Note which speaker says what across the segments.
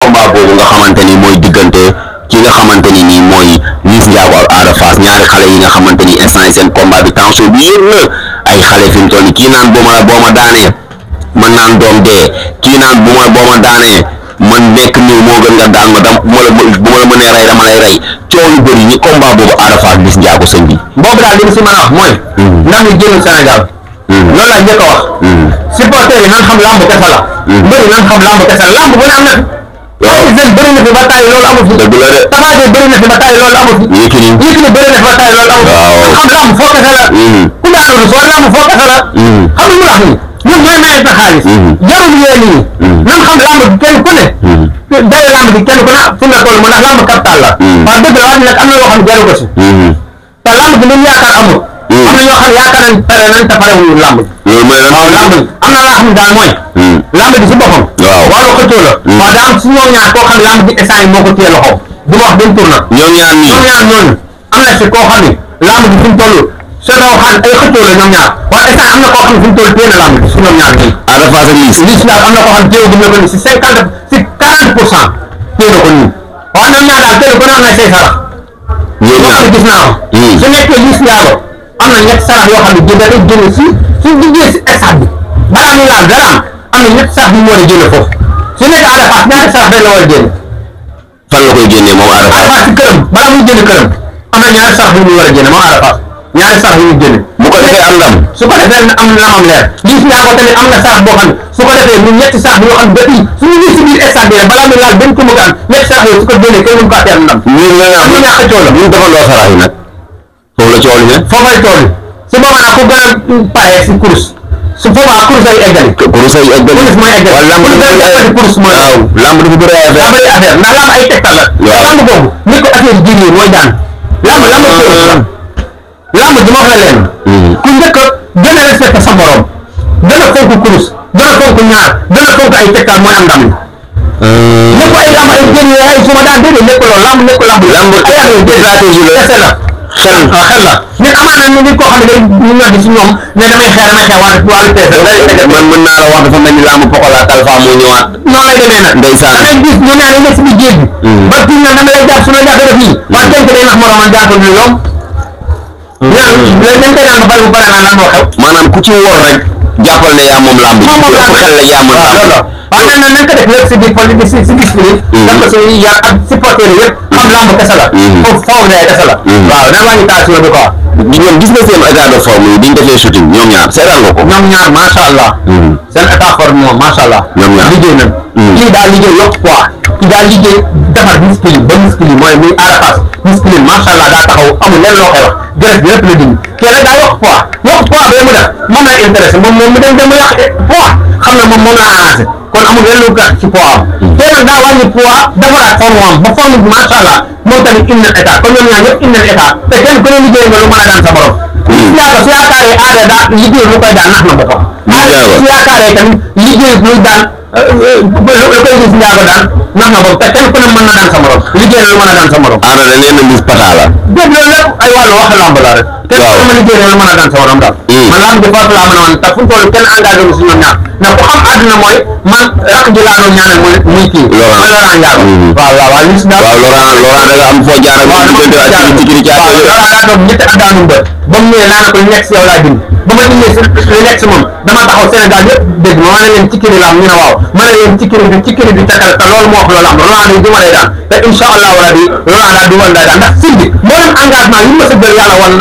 Speaker 1: combat boobu nga xamante ni mooy diggante ki nga xamante ni nii mooy Liss Ndiago ak Ada Fass ñaari xale yi nga xamante ni instant yi seen combat bi tension bi yëg na ay xale fi mu toll nii kii naan boo ma daanee man naan doom dee kii naan boo ma daanee man nekk nii moo gën nga daan ma bu ma la mënee rey dama lay rey coow lu bëri ñi combat boobu Ada Fass Liss Ndiago sëñ bi.
Speaker 2: boobu daal li mu si mën a wax mooy. ndam yi génn Sénégal. loolu laa njëkk a wax. supporters yi nan xam lamb kese la. mbëri nan xam lamb kese la lamb bu ne am na fi. waaw Tyson bëri na fi ba tàyyi loolu amul fi.
Speaker 1: dëgg la de.
Speaker 2: Tapha Gueye bëri na fi ba tàyyi loolu amul fi. Yékini bëri na fi ba tàyyi loolu amul fi. waaw xam lamb foo kese la. ku daanul soo lamb foo kese la. xam nga mu wax nii ñun ñooy maye sa xaalis. jarul yéen ñi. nan xam lamb bi kenn ku ne. day lamb bi kenn ku ne fu mu la toll mu ndax lamb capital la. waaw dëgg la waaye nag am na loo xam jaru ko si. te lamb bi luñ yaakaar amul. am na ñoo xam yaakaar nañ pare nañ te pare wuñu lamb.
Speaker 1: loolu mooy lan.
Speaker 2: waaw lamb am na loo xam daal mooy. lamb bi si boppam. waaw wàllu xëccoo la. waaw daa am si ñoom ñaar koo xam lamb bi instant yi moo ko téye loxo du ma wax benn tour na.
Speaker 1: ñoom ñaar
Speaker 2: ñooñu am na si koo xam ni lamb bi fi mu toll soo ko waxaan ay xëccoo la ñoom ñaar waaye instant am na koo xam ne fi mu toll téye na lamb bi si ñoom ñaar nii.
Speaker 1: Ada Fass ak Liss.
Speaker 2: Liss daal am na koo xam téye bu ñu ko ni si 40% téye na ko nii waaw ñoom ñaar daal téye ko am na say sarax.
Speaker 1: ñoom ñaar
Speaker 2: gis naa ko. su nekkee Liss Ndiago am na ñetti sarax yoo xam ne jënd rek jënd si liggéey si stade bi balaa muy laal dara am na ñetti sarax yu mu war a jënd foofu su nekkee Ada Fass ñaari sarax rek la war a génn.
Speaker 1: fan la koy génnee moom Ada Fass.
Speaker 2: Ada Fass si këram balaa muy jënd këram am na ñaari sarax yu mu war a génne moom Ada Fass ñaari sarax yu mu génne.
Speaker 1: bu ko defee am ndam.
Speaker 2: su ko defee am lamam leer Liss Ndiago tamit am na sarax boo xam ne su ko defee ñun ñetti sarax yoo xam ne depuis suñu ñëw si biir stade bi rek balaa muy laal benn ko mu am ñetti sarax yooyu su ko génnee kenn mënu ko atee am ndam.
Speaker 1: ñun ñoo
Speaker 2: xëccoo la
Speaker 1: ñu defandoo sarax yi nag foofu la coow li ne.
Speaker 2: foofay tool su boobaa nag ku gën a pare si course su boobaa course ay eggali.
Speaker 1: course ay eggali.
Speaker 2: course mooy eggali.
Speaker 1: wala lamb
Speaker 2: dafa course mooy.
Speaker 1: waaw lamb dafa bëri ay affaire.
Speaker 2: bëri affaire ndax lamb ay tegtal la. waaw lamb boobu ni ko affaire ji nii mooy daan. lamb course la. lamb ji ma wax la leen. ku njëkk a gën a respecté sa morom gën a fonk course gën a fonk ñaar gën a fonk ay tegtal mooy am ndam li. lépp ay lamb ay jën ay suma daan déedéet lépp loolu lamb lépp lamb.
Speaker 1: lamb
Speaker 2: ay affaire
Speaker 1: stratégie la
Speaker 2: kese la. xel waaw xel la nit amaana ñu nit koo xam ne day ñu ñor di si ñoom ne damay xeex wàllu peese
Speaker 1: man mën naa la wax dafa mel ni lamb Pokola Talfa moo ñëwaat.
Speaker 2: noonu lay demee nag
Speaker 1: ndeysaan
Speaker 2: da ngay gis ñu ne nekk si biir géej bi ba fi na dama lay jàpp su la jàppee def nii waa kenn day nax moromam jàpp lu yomb dañ koy naan ba pare bu pare naan lan moo xew
Speaker 1: maanaam ku ci wor rek jàppal ne yaa moom lamb
Speaker 2: moom moom lamb
Speaker 1: xel la yaa mën
Speaker 2: waaw loolu waaw nañ ko def lépp si biir poli si discipline daf ko si yar ak supporter yëpp xam lamb kese la foofu foofu ngay kese la waaw na wàññi tension bi quoi
Speaker 1: ñoom gis nga seen état de forme yi biñ defee shooting ñoom ñaar seetaan nga ko.
Speaker 2: ñoom ñaar macha allah seen état forme moom macha allah
Speaker 1: ñoom ñaar
Speaker 2: liggéey nañ kii daal liggéey yokk poids kii daal liggéey defar muscle ba muscle mooy muy Ada Fass muscle macha allah daa taxaw amul lenn loo koy wax gërëm bi lépp la dindi kii nag daa yokk poids bee mu def moom la intéressé moom mu dem mu yàq poids xam na moom la arrangé kon amul lenn lu gàtt ci poids am kii nag daa wàññi poids defaraat forme am ba forme bi macha allah moom tamit indi na état kon ñoom ñaar ñëpp indi na état te kenn ku ne liggéey nga lu mën a daan sa borom ñaaka su yaakaaree Ada daa liggéey lu koy daan nax na boppam su yaakaaree tamit liggéey luy daan lu koy gis Ndiago daan nax na boppam te kenn ku ne mën na daan sa morom liggéey lu mën a daan sa morom
Speaker 1: Ada da nee na Liss pata la
Speaker 2: dégg loolu lépp ay wàllu wax lamb la rek kenn ku ne ma liggéey lu mën a daan sa morom daal man lamb ji foofu laa mën a wan te fu mu toll kenn engagé wu si ñoom ñaar ndax ku xam àdduna mooy man rakk ji laa doon ñaanal muy kii mooy Laurent Ndiago waaw Liss daal
Speaker 1: waaw Laurent da nga am foo jaar ak diggante ak ci kiri
Speaker 2: waaw Laurent daa toog ñetti at daanu mbër ba mu ñëwee laa ne ko li nekk si yow laa bind ba ma indee li nekk si moom dama taxaw Sénégal yëpp dégg ma ne leen ci kiri la am ñu ne waaw ma ne leen ci kiri bi tekkal te loolu moo wax loolu am Laurent day du ma lay daan te incha allahu rabi Laurent daal du ma lay daan ndax sëñ bi mboolem engagement yi ma sa jël yàlla wan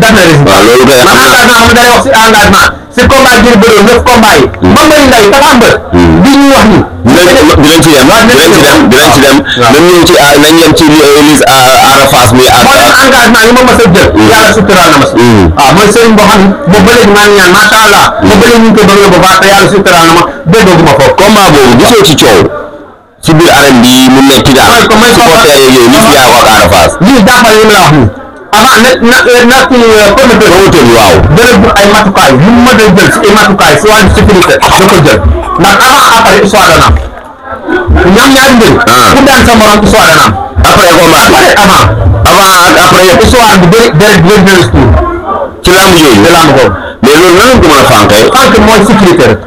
Speaker 2: daf na résultat
Speaker 1: waaw loolu kay
Speaker 2: man engagement xam day wax si engagement si combat jël bëroon 9 combat yi ba mbëri ndaw yi dafa mbër bi ñuy wax ni
Speaker 1: dinañ ci dem nañ ñëw ci nañ yem ci Liss Ada Fass mi ak
Speaker 2: engagement yi ma mas a jël yàlla suturaal na ma si waaw mooy sëriñ boo xam ne boobu ba léegi maa ngi ñaan macha allah boobu ba léegi ñu ngi koy bëgg bu baax te yàlla suturaal na ma dégguma foofu
Speaker 1: combat boobu gisoo ci coow ci biir arène bi mu metti daal supporter yeeg yooyu Liss Ndiago ak Ada Fass
Speaker 2: lii jàppal li ma la wax nii avant na kii promoteur
Speaker 1: bi waaw
Speaker 2: jël ay matukaay yu mu mën a jël si ay matukaay si wàllu sécurité da ko jël ndax avant après histoire dana am ñoom ñaari mbir ku daan sa morom histoire dana am
Speaker 1: après combat avant ak après yëpp
Speaker 2: histoire bi bëri deret bi bëri
Speaker 1: ci lamb jooju
Speaker 2: ci lamb boobu
Speaker 1: mais loolu nan lañ ko mën a fànqee
Speaker 2: fànq mooy sécurité rek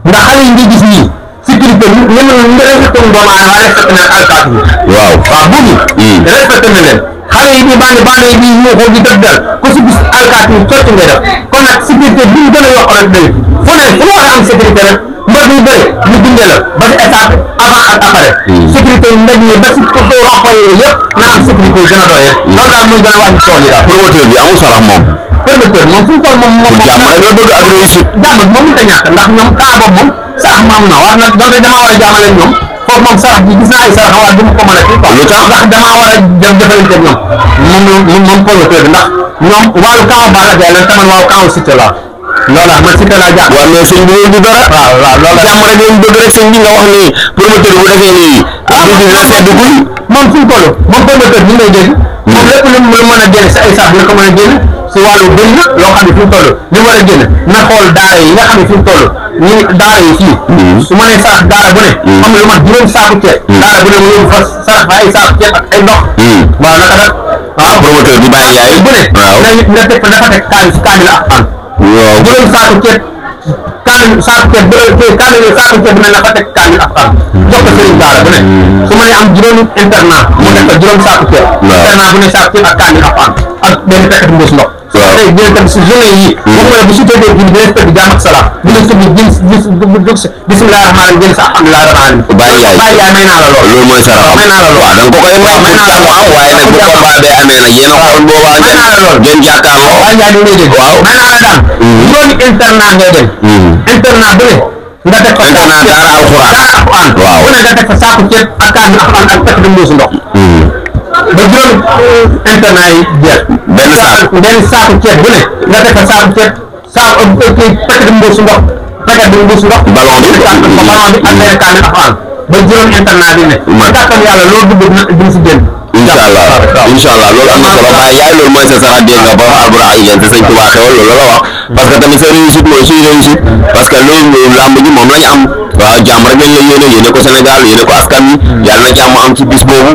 Speaker 2: ndax xale yi ngi gis nii sécurité ñu respecté doomu aadama respecté na alkaati yi
Speaker 1: waaw
Speaker 2: bu ñu respecté na leen xale yi di bande yi di ñu xool di def dal ku si gis alkaati yi sotti ngay def kon nag sécurité bi ñu gën a yokk rek day fu mu war a am sécurité rek mbër bi bëri ñu dundee la ba si étape avant ak après sécurité yi mbéj ñi ba si roxo yooyu yëpp na am sécurité yi gën a doyee loolu daal muy gën a wàññi tool yi daal
Speaker 1: promoteur bi amul sarax moom
Speaker 2: promoteur moom fu mu toll moom
Speaker 1: jàmm rek la bëgg ak réussite
Speaker 2: jàmm moom mënut a ñàkk ndax ñoom kaa boobu moom sarax ma am na wax na donc damaa war a jaamale ñoom foofu moom sarax bi gis naa ay sarax waaye du ma ko mën a kii quoi lu tax ndax damaa war a dem defalante ñoom moom promoteur bi ndax ñoom wàllu kaw Balla Gaye la taman wàllu kaw Siteu la loola man Siteu laa jàpp
Speaker 1: waaw mais sëñ bi loolu du dara
Speaker 2: waaw loolu
Speaker 1: jàmm rek lañ bëgg rek sëñ bi nga wax ni promoteur bu defee nii bi na sedd guy
Speaker 2: moom fu mu toll moom promoteur bi ngay dégg moom lépp lu mu mën a génne si ay sax dina ko mën a génne si wàllu bëri na loo xam ne fi mu toll li war a génne na xool daara yi nga xam ne fi mu toll ñi daara yi fii su ma nee sax daara bu ne xam ne lu mat juróom saaku ceeb daara bu ne mu yóbbu fa sarax fa ay saaku ceeb ak ay ndox waaw naka nag waaw
Speaker 1: promoteur bi bàyyi yaay
Speaker 2: bu ne nga teg fa dafa teg kaamil ak an
Speaker 1: waaw
Speaker 2: juróom saaku ceeb saaku ceeb saaku ceeb bu ne na fa teg kaamil ak an jox ko sëriñ daara bu ne su ma nee am juróomi internat mu def ko juróom saaku ceeb internat bu ne saaku ceeb ak kaamil ak an ak benn paquet mbuus ndox soo tey dina tam si journée yi waxuma la bu si tëddee bi dina tëdd jàmm ak salaam dina tëdd bismillah rahmaan rahim sa alhamdulilah rahmaan
Speaker 1: bàyyi
Speaker 2: yaay may naa la lool
Speaker 1: loolu mooy saraxam
Speaker 2: may naa la lool
Speaker 1: waaw da nga ko koy wax
Speaker 2: may naa la lool
Speaker 1: waaye nag bu combat bee amee nag yéen a xool boobaa
Speaker 2: may naa la lool
Speaker 1: ngeen jàkkaarloo
Speaker 2: waaye yaa ngi dégg
Speaker 1: waaw
Speaker 2: may naa la daan juróomi internat ngay dem internat bu ne nga teg fa
Speaker 1: internat daara alxuraan
Speaker 2: waaw bu ne nga teg fa saaku ceeb ak kaan ak pet de mbuusu ndox ba juróomi internat yi jeex benn saaku ceeb bu ne nga teg fa saaku ceeb saaku paquet de mbuusu ndox ballon bi ak benn kaamil alxuraan ba juróomi internat bi ne kàttan yàlla loolu dugg dina si génn
Speaker 1: inshallah loolu am na solo waaye yaay loolu mooy sa sarax dégg nga borom alburax yi ngeen te sëñ Tuubaa xewal loolu la wax parce que tamit sa réussite mooy suñu réussite parce que loolu làmb ji moom lañu am waaw jàmm rek lañ la yéene ko Sénégal yéene ko askan wi yàlla na jàmm am ci bis boobu